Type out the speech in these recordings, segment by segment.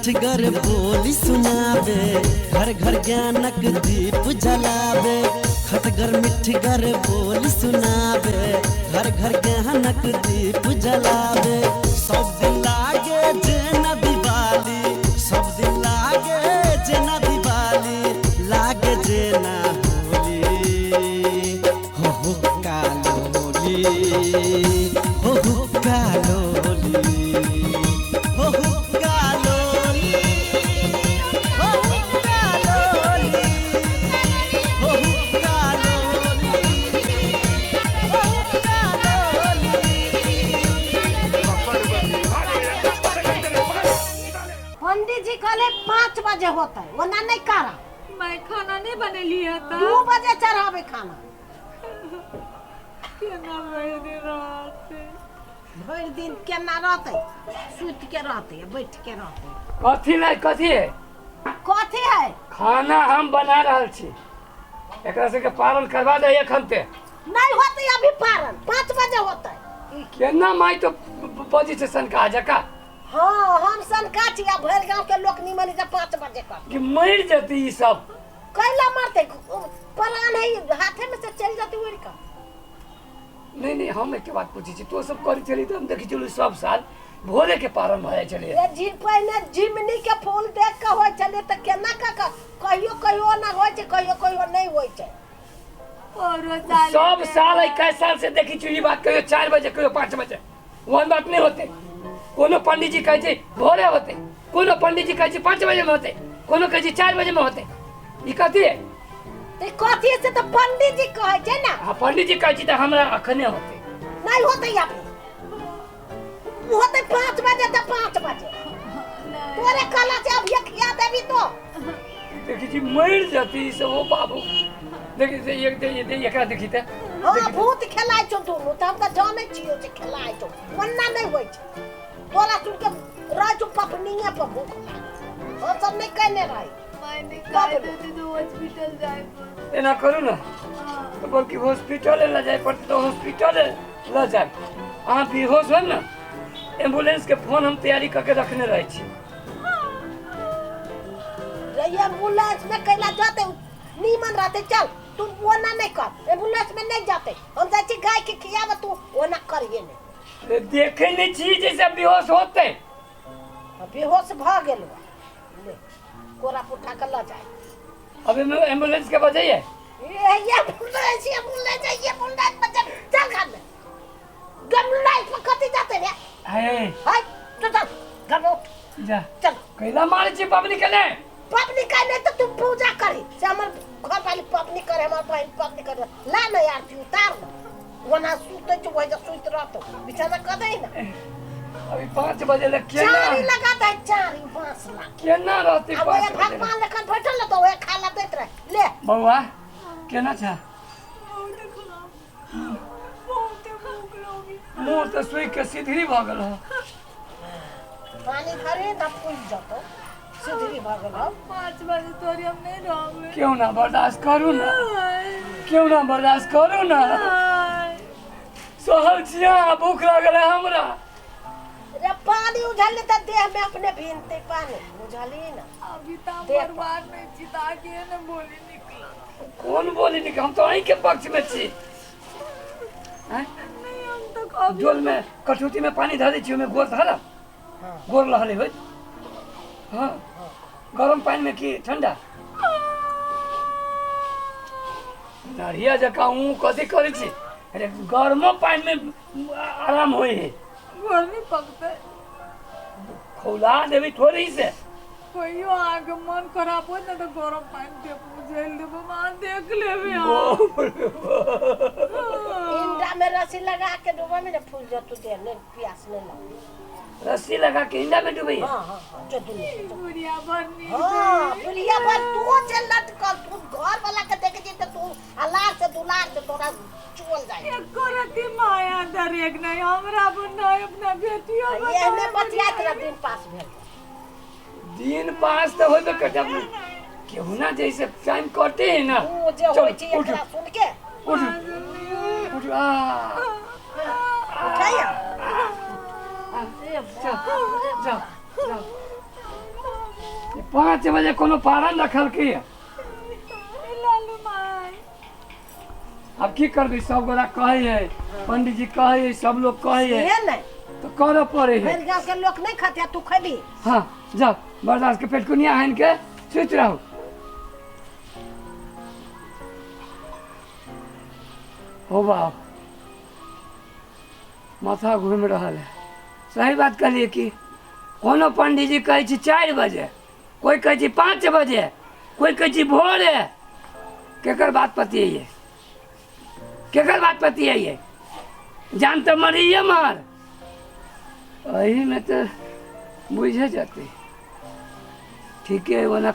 मिठगर बोली सुनाबे, घर घर ज्ञानक दीप जलाबे। खटगर मिठगर बोली सुनाबे, घर घर ज्ञानक दीप जलाबे। सब दिन लागे जेना दिवाली, सब दिन लागे जेना दिवाली, लागे जेना होली। हो हो कालोली, हो हो कालोली, हो हो कालोली, हो हो कालोली, हो हो कालोली, हो हो कालोली। पंडित जी कहले 5 बजे होते, ओना नहीं करा। मैं खाना नहीं बनेली है त 2 बजे चढ़ावे खाना। केना भरि दिन रहते? भरि दिन केना रहते? सुति के रहते, बैठ के रहते। कथी नहीं, कथी है? कथी है? खाना हम बना रहल छी, एकरा सबके पारण करवा दे एखन ते। नहीं होते अभी पारण, 5 बजे होते। केना माय तो बजै छै सनका जका। हाँ, हम सनका छी आ भरि गांव के लोक निमन से 5 बजे कर। कि मरि जेतै ई सब। कैला मरते? प्राण है हाथे में से चल जाते उड़ के। नहीं नहीं, हम एक बात पूछै छी, तो सब करै छली तऽ हम देखै छलहुँ सब साल भोरे के पारण भऽ जाइ छलै। ये जी पहिने जिमनी के फूल देख के होइ छलै तऽ केना कऽ के कहियो कहियो ना होइ छै, कहियो कहियो नहीं होइ छै। सब साल है, कै साल से देखै छी ई बात, कहियो 4 बजे कहियो 5 बजे, ओहन बात नहीं होते। कोनो पंडित जी कहै छै भोरे होते, कोनो पंडित जी कहै छै 5 बजे में होते, कोनो कहै छै 4 बजे में होते। ई कथी है? ते कथी से तऽ पंडित जी कहै छै ना। हाँ, पंडित जी कहै छै तऽ हमरा अखने होते। नहीं होते, अभी होते 5 बजे तऽ 5 बजे। तोरे कहला से अभी खिया देबी तो। देखी छी मरि जती ई सब। ओ बाबू देखी से एक दे दे एकरा देखी ते। हाँ, भूत खेलाइ छौ दुनू, तऽ हम तऽ जानै छियौ जे खेलाइ छौ, ओना नहि होइ छै। तोरा सुन के रहै छौ पपनिये पर भूख लागल, हम सब नहि कहने रही। मैंने कह देती तो हॉस्पिटल जाए पर। एना करू ना तो बल्कि हॉस्पिटल लऽ जाय पड़तै तऽ हॉस्पिटल लऽ जायब। अहाँ बेहोश होब ने, एम्बुलेंस के फोन हम तैयारी कऽ के रखने रहै छी। रे एम्बुलेंस में कैला जाते नीमन रहते, चल तू ओना नहीं कर, एम्बुलेंस में नहीं जाते, हम जाइ छी गाय के खियाबे, तू ओना करिए नहीं। रे देखे नहीं छी जैसे बेहोश होते। बेहोश भ गेल, ले कोरा पुठा के ल जाए। अभी मैं एम्बुलेंस के बजाइए। ये एम्बुलेंस, ये एम्बुलेंस, ये एम्बुलेंस बजा, चल घर में एम्बुलेंस में कथी जाते रे? हे हाय तू चल घर में उठ जा, चल। कैला मारे छी पबनी के ने? पबनी के नहीं तो तू पूजा करी से हमर घर वाली पबनी करे, हमर बहन पबनी करे। ला ना यार तू उतार ना, ओना सुते छौ वही सुति रहतो, बिछाना कऽ दे ना। अभी 5 बजे लग केना चारी लगा दे, चारी बांस ला केना रहती? आ 5 ओए बजे भगवान लखन बैठल रहतो, ओए खा ला दैत रहे। ले बौआ केना छ? बहुत बहुत भूख लगी। मुँह तऽ सुखि के सिधरी भऽ गेल हँ। पानी धरे न फूल जतो, सिधरी भऽ गेल हौ। 5 बजे तोरी हम नहीं रहबे। क्यों ना बर्दाश्त करू ना, क्यों ना बर्दाश्त करू ना, सहल छियै, भूख लागल है हमरा। रे पानी उझलले तऽ देह में अपने भीनते पानी बुझली ना। अभी तो हम देह बर्बाद नहीं चिता के न बोली निकला। कौन बोली निकला? हम तो अहीं के पक्ष में छी। हैं? नहीं हम तो अभी डोल में कटौती में पानी धऽ दै छी, ओहिमे गोर धरब, गोर लहले होइत। हाँ, गरम पानि में की ठंडा? नरिया जकाँ ऊँ कथी करै छी? अरे गरमो पानि में आराम होइ है। गर्मी पकते खौला देबै थोड़ी से। कहियो अहाँके मन खराब होत ने तऽ गरम पानि देब, उझलि देब, अहाँ देख लेबै अहाँ। इंडा में रस्सी लगा के डूबा में ना फूल जतु देह, नहीं प्यास नहीं लगे। रस्सी लगा के इंडा में डूबैया? हाँ हाँ हाँ, जो दुनिया बुढ़िया बड़ नीक। हाँ बुढ़िया पर तू जे लटकल, तू घर वाला के देख जे तू अलार से दुलार से तोरा चुअल जाए। एको रति माया दरेक नहीं हमरा पर, नहीं अपना बेटियो पर। एहने बतियात रह दिन पास भेल। दिन पास तऽ होबे करतै, केहू ना जैसे टाइम कटे है ना। ऊ जे चल, होइ छै उठू। एकरा सुन के उठू उठू आ उठाइया। जा जा जा। 5 बजे कोनो पारन रखलकै। लालू माय। आब की करबै? सब गोरा कहै है, पंडीजी कहै है, सब लोग कहै है। इहे ने। तऽ करऽ पड़ै है। भरि गाँव के लोक नहि खाते, तू खेबी? हाँ, जाओ, बर्दाश्त के पेटकुनिया आनि के सुति रहू। हो बाप, माथा घूमि रहल है। सही बात कहलिए कि कोनो पंडीजी कहै छै 4 बजे, कोइ कहै छै 5 बजे, कोइ कहै छै भोरे। केकर बात पतियै, केकर बात पतियै? जान तऽ मरैये मर, एहिमे तऽ बुझे जेतै। ठीके, ओना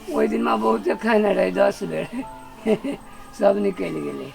ओहि दिनमे बहुते खेने रहै, 10 बेर सब निकलि गेलै।